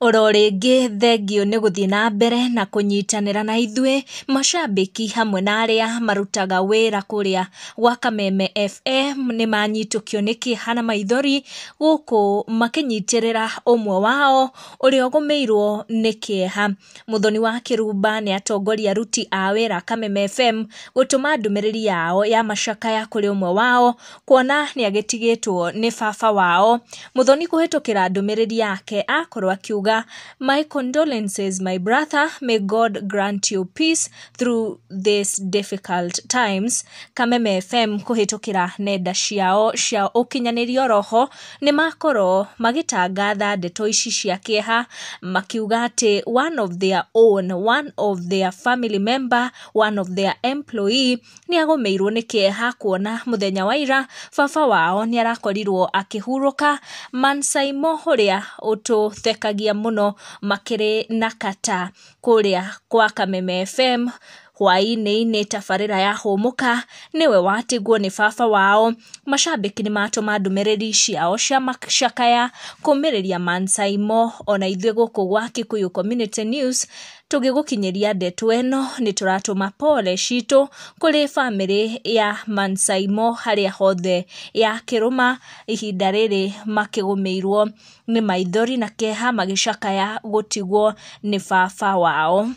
Oro rĩngĩ thengio nĩ gũthiĩ na mbere na kũnyitanĩra na ithuĩ macambĩki hamwe na arĩa marutaga wĩra kũrĩa gwa Kameme FM nĩ manyitũkio nĩ kĩeha na maithori gũkũ makĩnyitĩrĩra ũmwe wao ũrĩa ũgũmĩirwo nĩ kĩeha. Mũthoni wa Kĩrumba nĩ atongoria aruti a wĩra Kameme FM gũtũma ndũmĩrĩri yao ya macakaya kũrĩ ũmwe wao kuona nĩ agĩtigĩtwo nĩ baba wao. Mũthoni kũhĩtũkĩra ndũmĩrĩri yake akorwo akiuga, "My condolences, my brother. May God grant you peace through these difficult times." Kameme FM kũhĩtũkĩra nenda ciao cia ũkinyanĩria oroho nĩ makorwo magĩtangatha ndeto ici cia kĩeha makiuga atĩ one of their own, one of their family member, one of their employee nĩ agũmĩirwo nĩ kĩeha kuona mũthenya wa ira baba wao nĩ arakorirwo akĩhurũka. Mansaimo ũrĩa ũtũthekagia mũno makĩrĩ na kata kũrĩa kwa Kameme FM hwaĩ-inĩ tabarĩra ya Hũmũka nĩwe watigwo nĩ baba wao. Macambĩki nĩ matũma ndũmĩrĩri ciao cia macakaya kũmĩrĩria Mansaimo. Ona ithuĩ gũkũ gwa Kikuyu Community News tũgĩgũkinyĩria ndeto ĩno nĩ tũratũma pole citũ kũrĩ bamĩrĩ ya Mansaimo harĩa hothe ya kĩrũma ihinda rĩrĩ makĩgũmĩirwo nĩ maithori na kĩeha magĩcakaya gũtigwo nĩ baba wao.